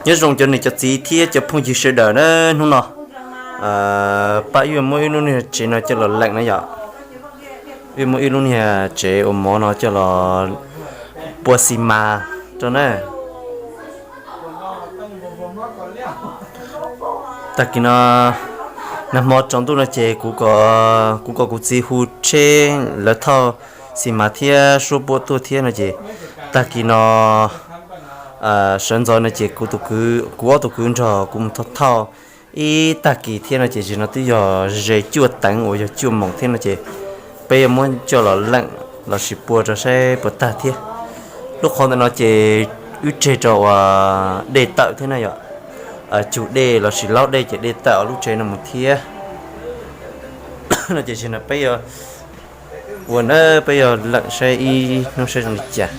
Nyob zoo cov niam cov txiv thiab cov phooj ywg sawv daws na, hnub no pab wb muab wb lub niag tsev no coj los leem na yom. Wb muab wb lub niag tsev ua mov no coj los pua xi mas rau na. Tag kis no, nag hmo tsaus ntuj no ces kuv, kuv kom kuv txiv hu tsheb lawv thauj xi mas thiab suab puam tuaj thiab no ces tag kis no sawv ntxov no ces kuv ob tug kwv nrog kuv mus thauj thauj ib tag kis thiab no ces zim no twb yog ze cuaj teev uas yog cuaj moos thiab no ces peb yuav muab coj los leem lossis pua rau saib puas tag thiab. Lub qhov ntawm no ces wb tseg rau uas dej tawm thiab na yom. Cug dej lossis laub dej ces dej tawm lub tsev no mus thiab no ces zim no peb yuav ua na, peb yuav leem saib ib hnub saib zoo li cas.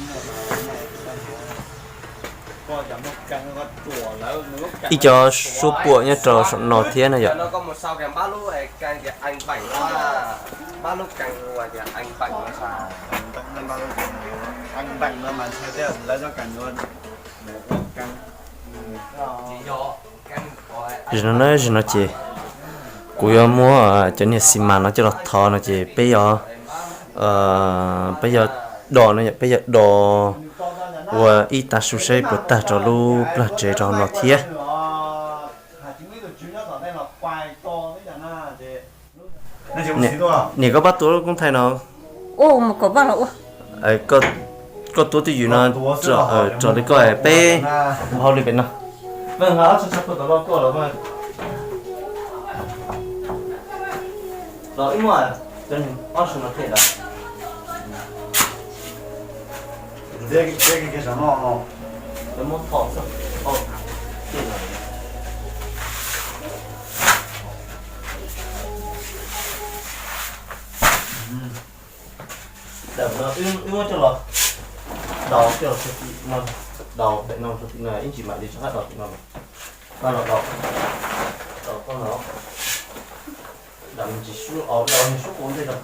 Ib co suab puam nyob rau saum no thiab na yom. Zim no na, zim no ces kuv yuav muab cov niag xi mas no coj los thov no ces peb yuav, peb yuav do no, peb yuav do ua ib tav su saib puas tag rau lub plag tsev rau hauv no thiab. Niam, koj pab tua lub koob thaij no. Koj tua twj ywm no, raws li koj peb mus hauj lwm pem no. Ntawm no wb muab coj los daus, coj los daus pem no rau tim no, ib ntsis mam li rov qab daus tim no los. Koj los daus, daus koj no, daus me ntsis suab, daus me ntsis suab puv ntej no.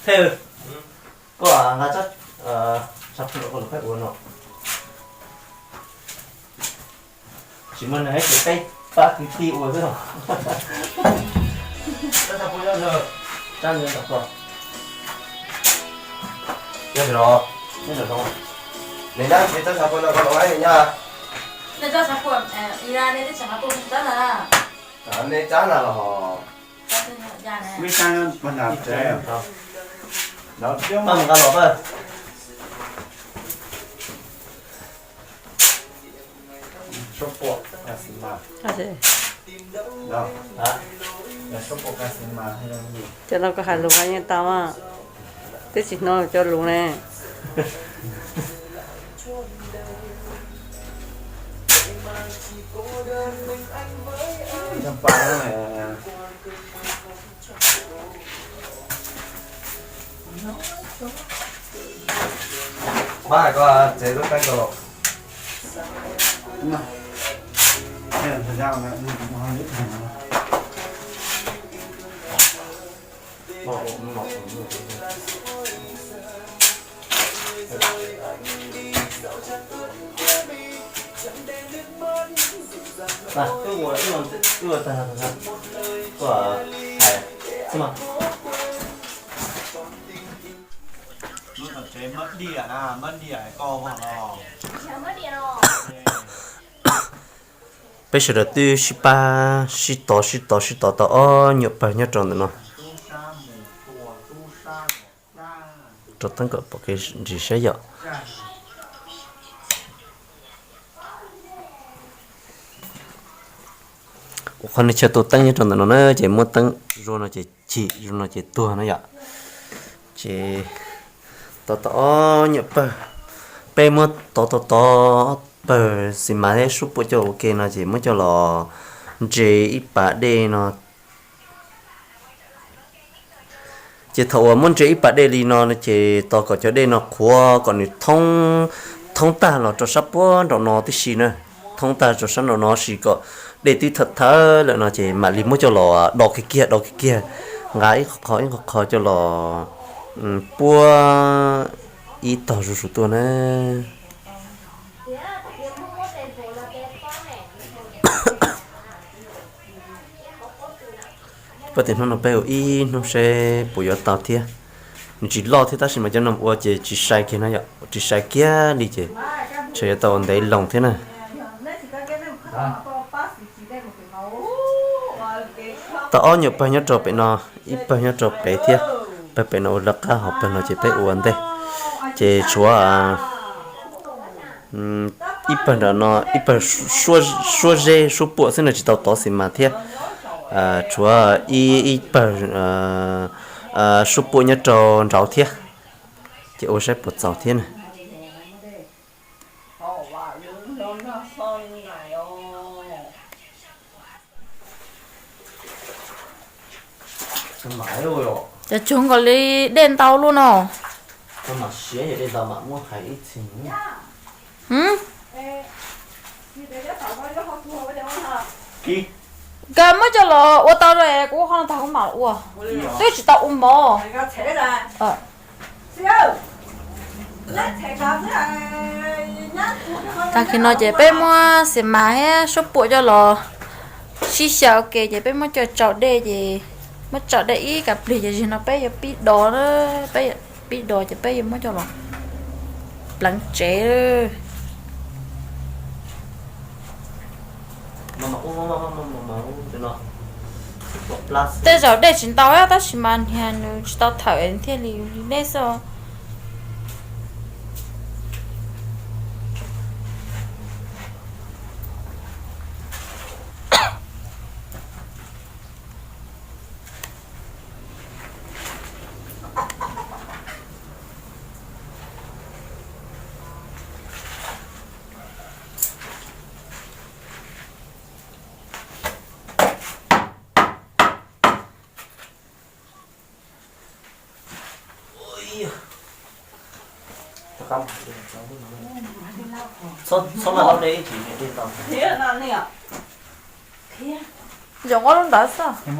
Thej, koj nqa tsab, tsab phuam koj los peb ua no. Tsis muaj neeg ces peb pab kwv tij ua xwb os. Tsab nyob tom koj. Nyob los, nyob los. Nws nab tsis tsab phuam no koj los hais nyob. Nej tsab na los. Pab nqa los pab. Cov no koj hais lus yeej tau, twb tsis hnov cov lus ne. Pab hais koj tsev lub teeb ko los. Lub tom tsev mab diam na, mab diam koj ho no. Peb sawv daws twb sib pab sib tov sib tov sib tov tau ob nyuam pawg nyob rau ntawm no. Rau teeb kom pom kev ntsis saib yom. Ua qhov nej chaw tua teeb nyob rau ntawm no na ces muab teeb zuag no ces chim, zuag no ces tuag na yom. Ces tau tau ob nyuam pawg, Peb muab tov tov tov pawg xis mas thiab sub puam coj ua ke no ces muab coj los ntse ib pas dej no. Ces thaum uas muab ntse ib pas dej li no ces tos kom cov dej no qhuav kom nws thoob, thoob tag los rau sab puag nraum no tib si na, thoob tag rau sab nraum no si kom dej twb thawm thawm lawm no ces mam li muab coj los do kiag kiag do kiag kiag, nqa ib qho qho ib qho qho coj los puab ib tog zuj zus tuaj na. Puab tias hnub no peb ua ib hnub seb puas yuav tau thiab. Nws tsis loj thiab tab sis mas cov no ua ces tsis sai kiag no yom, tsis sai kiag li ces ntshe yuav tau ua ntev loo thiab na. Tau ob nyuag pawg nyob rau pem no, ib pawg nyob rau pem thiab, pawg pem no ua lawv qab hos pawg no ces peb ua ua ntej. Ces tshuav ib pawg nram no, ib pawg suab zeb suab puam xwb no tsis tau tov xis mas thiab. Tshuav ib pawg suab puam nyob rau nraud thiab, ces ua saib puas txaus thiab na. Cov tsuag nkaus li dej ntau luaj no. Nkawd muab coj los ua tau lawm, kuv ua qhov no tag kuv mam ua, twb tsis tau ua mov. Tag kis no ces peb muab xis mas thiab suab puam coj los sib xyaw ua ke ces peb muab coj tsaus dej ces muab tsaus dej ib kas plig ces zaum no peb yuav pib do na, peb pib do ces peb yuav muab coj los pleev tsev. Tej zaum dej tsis ntau tab sis mas niag nws tsis tau thawm thiaj li li nej xwb. Zoo ob lub ntawd xwb. Hum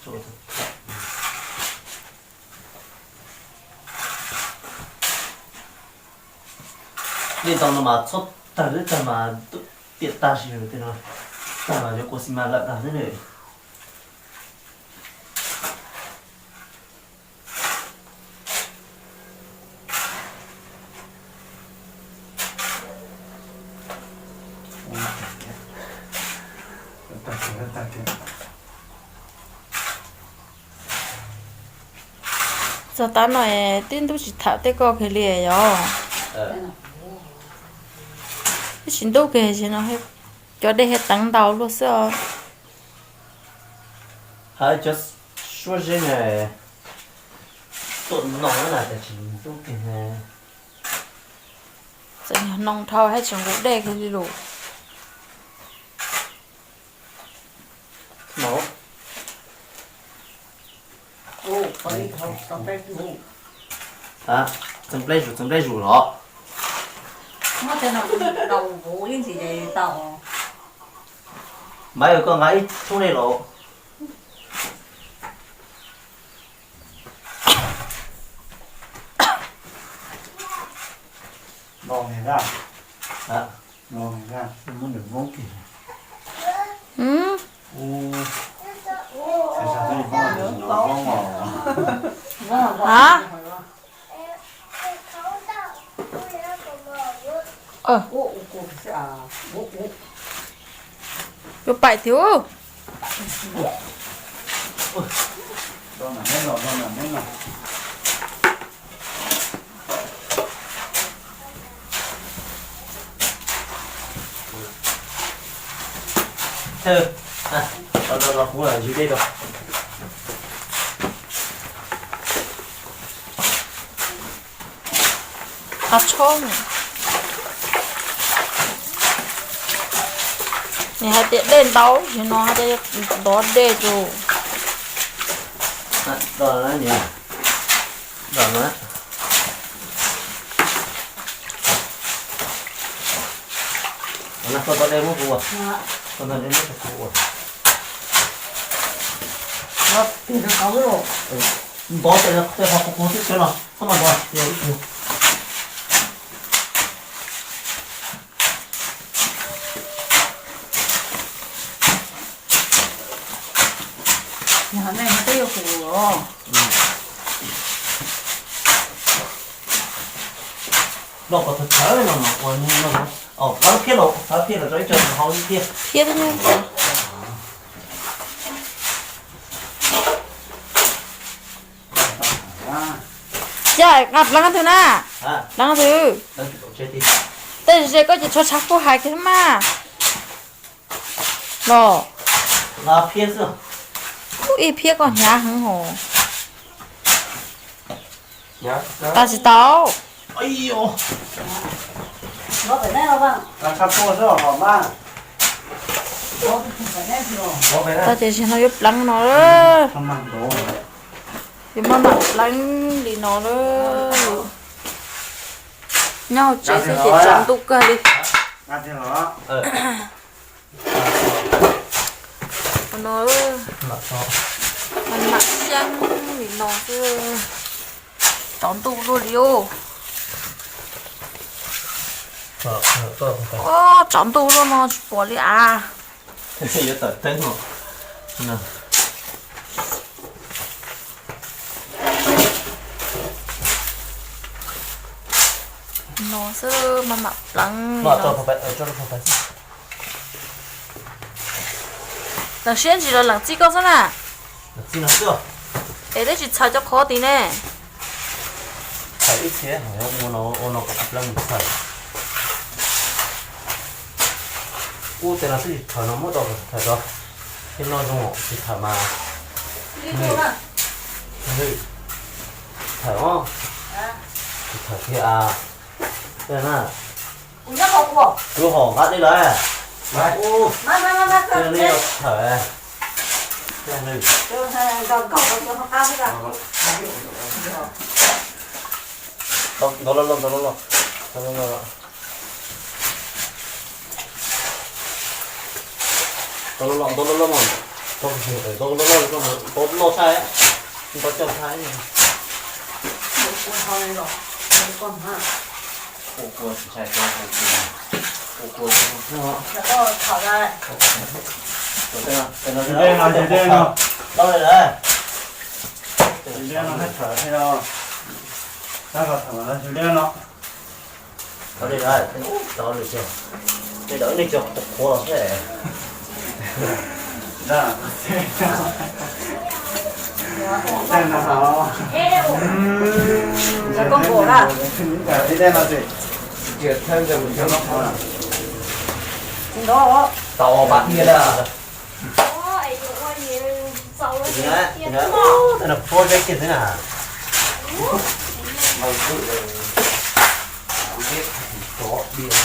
xwb os. Dej ntau no mas txhob tawg, tawg mas tiam tag sis tej no tag mas yuav kua xi mas lawm tag xwb na. Txog tab no twb ntub tsis thaum tej ko kiag li yog. Twb tsis ntub kiag no, cov dej thiaj teev ntau luaj xwb os. Hais cov suab zeb na, tuaj no na tias tsis ntub kiag. Txawm yog noo dhau haj tseem nqus dej kiag li lus. Txaus nplej zus, txaus nplej zus los. Maiv, koj nqa ib thoob dej los. Los ne da. Los ne da, muab nws voob kiag. Hab. Yuav paim tiag. Los kuv ntsis dej rau. Qab tshob. Nws hais tias dej ntau, yog no hais tias ntov dej tus. Koj tau dej muab kuv ua, koj tau dej muab kuv ua. Ntov tej qhov qhov qhov xwb no, koj mas ntov ib tug. Yog nej peb yuav hu os. Los kom txhawv txhawv no mas ua no, qab phiab los, qab phiab los rau ib co hau ib thiab. Phiab thiab. Yog nqa pleev twg na? Pleev twg? Tej zaum koj ces tshuav tshav kuj hais kiag mas. Los, ib phiab koj hnyav heev hos. Tag tsis tau. Tag ces zaum no yuav pleev no. Yuav maj mam pleev li no lawm. Nyob hauv tsev xwb ces tsaus ntuj kawg li. No, maj mam xyeeb li no xwb. Tsaus ntuj luaj li os. Tsaus ntuj luaj no tsis pom li as. No xwb maj mam pleev. Lees siab ntsis los lees txij koj xwb na. Es twb tsis txhawm cov qhov tid ne. Ub, tej no twb tsis txhawm no muab tau txhawm tso. Tej no zoo tsis txhawm mas. Txhawm os. Tsis txhawm kiag a. Kuv hom nqa dej lawm. Txhawm. Ntau los los, ntau los los. Ntau los los, ntau los los, ntau los los, ntau los los, ntau los los, ntau los los. Dej no, dej no. Dej no, dej no. Tau pab thiab lawm. Ua, ua, ua, ua, ua, ua, ua, ua, ua, ua, ua, ua, ua,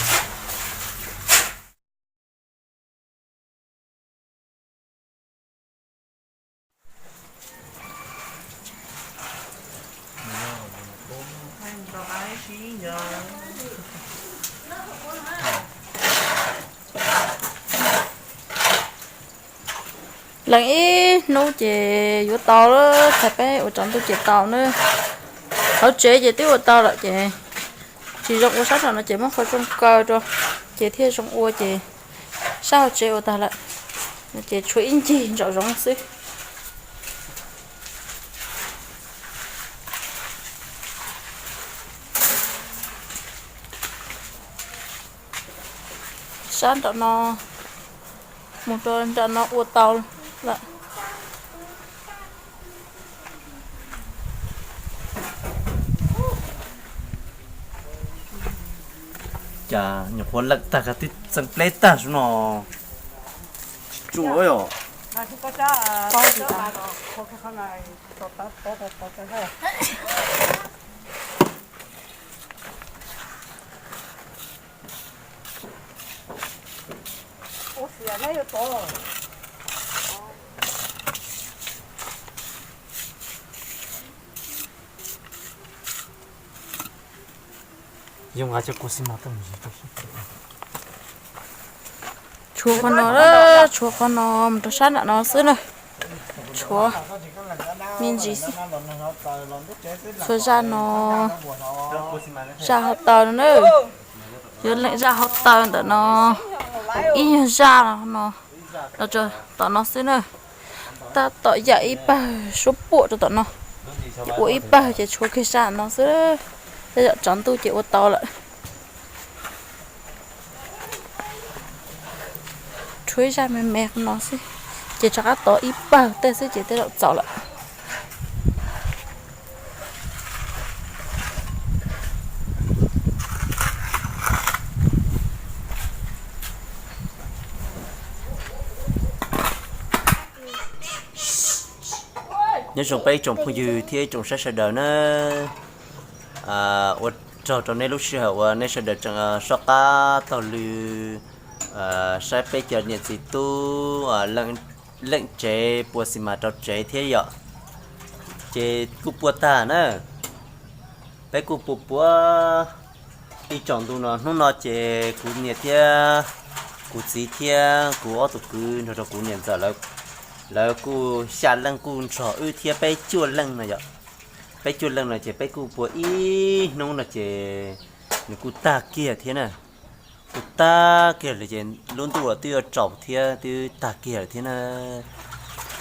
Lees ib hnub ces yuav tau lawm, txhais peb ua tsaus ntuj ces tau na. Hauv tsev ces twb ua tau lawm ces Tsis zoo ua sab nram no ces muab qhov zoo kaw rau, ces thiaj zoo ua ces sab hauv tsev ua tag lawm. Ces tshuav ib ncig ntsaum zoov xwb. Sab nram no mus rau nram no ua tau lawm. Cas nyuam qhuav leem tag kag twb txeeb pleb tag sub no. Tsis tsuj os. Tshuav qhov no, tshuav qhov no mus rau sab nram no xwb na. Tshuav me ntsis xwb. Tshuav zaj no, zaj hauv taw no na. Yuav leem zaj hauv taw ntawm no, ib nyuag zaj no, no rau tom no xwb na. Tab tom yam ib pawg suab puam rau tom no, ua ib pawg ces tshuav kiag zaj no xwb. Tej zaum tsaus ntuj ces ua tau lawm. Tshuav ib zaj me me no xwb, ces rov qab tov ib pawg tej xwb ces tej zaum txaus lawm. Nyob zoo peb ib tsoom phooj ywg thiab ib tsoom saib sawv daws na. Ua tsaug rau nej lub sij hawm uas nej sawv daws tseem soj qab taug lw saib peb cov niam txiv tub leem tsev pua xis mas rau tsev thiab yom. Ces kuj pua tag na. Peb kuj pua pua ib tsaus ntuj no, hnub no ces kuv niam thiab kuv txiv thiab kuv ob tug kwv nrog rau kuv niam ntxawm lawv, lawv kuj xya leej kuj nrog wb thiab peb cuaj leej no yom. Peb cuaj leej no ces peb kuj pua ib hnub no ces nws kuj tag kiag thiab na. Kuj tag kiag lawm ces lub ntuj los twb yuav tsaus thiab twb tag kiag lawm thiab na.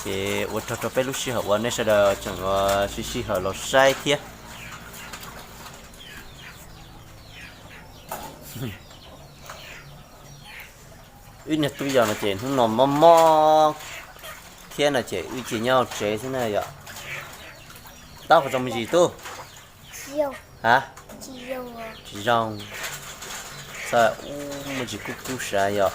Ces ua tsaug rau peb lub sij hawm uas nej sawv daws tseem sij sij hawm los saib thiab. Wb niag tub yog no ces hnub no mob mob thiab no ces wb cia nyob hauv tsev xwb na yom. Taub hau zoo me ntsis tub? Ha? Tsis zoo. Xav ub muaj ntsis kub kub sav yom.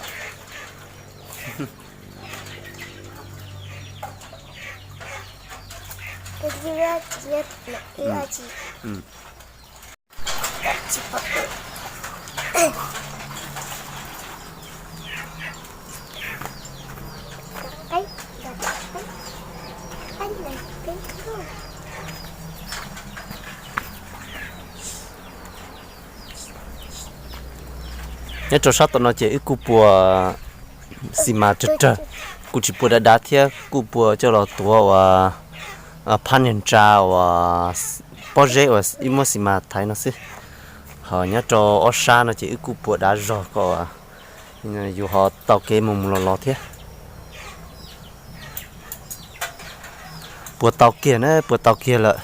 Nyob rau sab tom no ces wb kuj pua xis mas rawg rawg, kuj tsis pua dav dav thiab, kuj pua coj los tuav uas phab niag ntsa uas pob zeb uas ib muab xis mas thaiv no xwb. Ho nyob rau ob sab no ces wb kuj pua dav zog kom yus ho tau kev mus mus los los thiab. Pua tau kiag na, pua tau kiag lawm.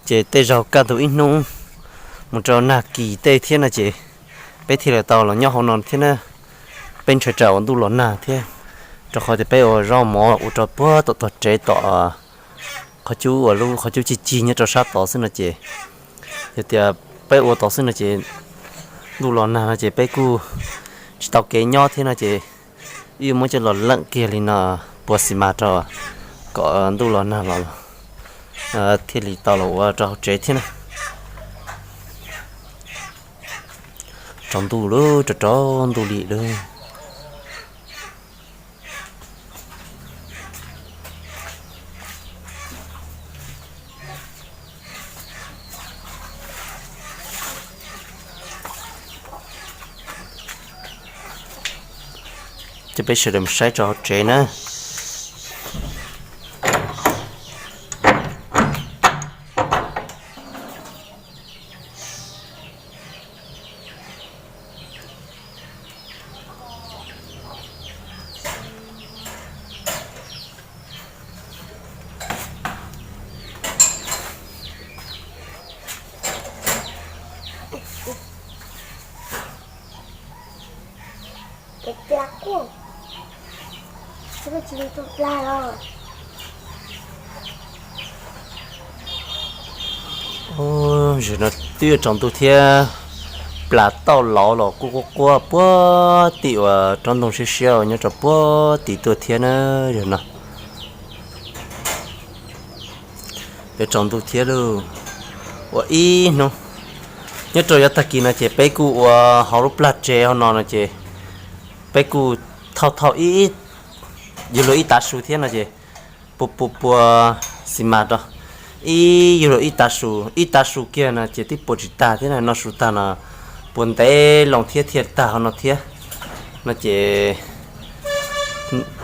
Ces tej zaug kaj ntug ib hnub mus rau nag kis tej thiab no ces peb thiaj li tau los nyob hauv no thiab na. Peb ntshai tsam uas ntuj los nag thiab, rau qhov tias peb ua zaub mov ua rau puag tom tog tsev tom qhov cub uas lub qhov cub cig cig nyob rau sab tod xwb no ces, yog tias peb ua tod xwb no ces ntuj los nag no ces peb kuj tsis tau kev nyob thiab no ces wb yuav muab coj los leem kiag li no, pua xis mas rau kom ntuj los nag los thiaj li tau los ua rau hauv tsev thiab na. Tsaus ntuj lawm, tsaus ntuj li lawm. Coj peb sawv daws mus saib rau hauv tsev na. Pla quaj, pla los. Zaum no twb yuav tsaus ntuj thiab, plas tauj lauv los quaj quaj quaj puag tim uas tsob ntoo siab siab uas nyob rau puag tim tuaj thiab na. Zaum no yuav tsaus ntuj thiab lauj. Ua ib hnub, nyob rau yav tag kis no ces peb kuj ua hauv lub plag tsev hauv no no ces peb kuj thauj thauj ib, yug luag ib tav su thiab no ces pua pua pua xi mas rau ib, yug luag ib tav su, ib tav su kiag no ces twb pua tsis tag thiab na, noj su tag no pua ntev loo thiab thiaj tag hauv no thiab no ces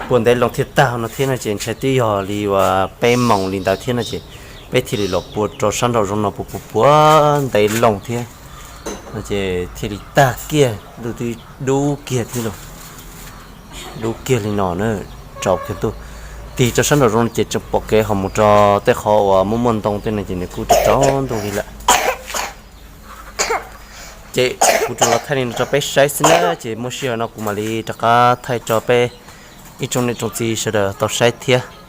pua ntev loo thiaj tag hauv no thiab no ces ntshai twb yog li uas peb moos li ntawd thiab no ces peb thiaj li los pua rau sab nraum zoov no pua pua pua ntev loo thiab no ces thiaj li tag kiag, ntuj twb dub kiag thiab lauj. Dub kiag li no na, tsaus kiag ntuj. Tig rau sab nraum zoov no ces tseem pom kev ho mus rau tej qhov uas muaj muaj ntoo tej no ces nws kuj tsaus ntuj li lawm. Ces kuv tsuas los thaij li no rau peb saib xwb na, ces muaj sij hawm no kuv mam li rov qab thaij rau peb ib tsoom niam tsoom txiv sawv daws tau saib thiab.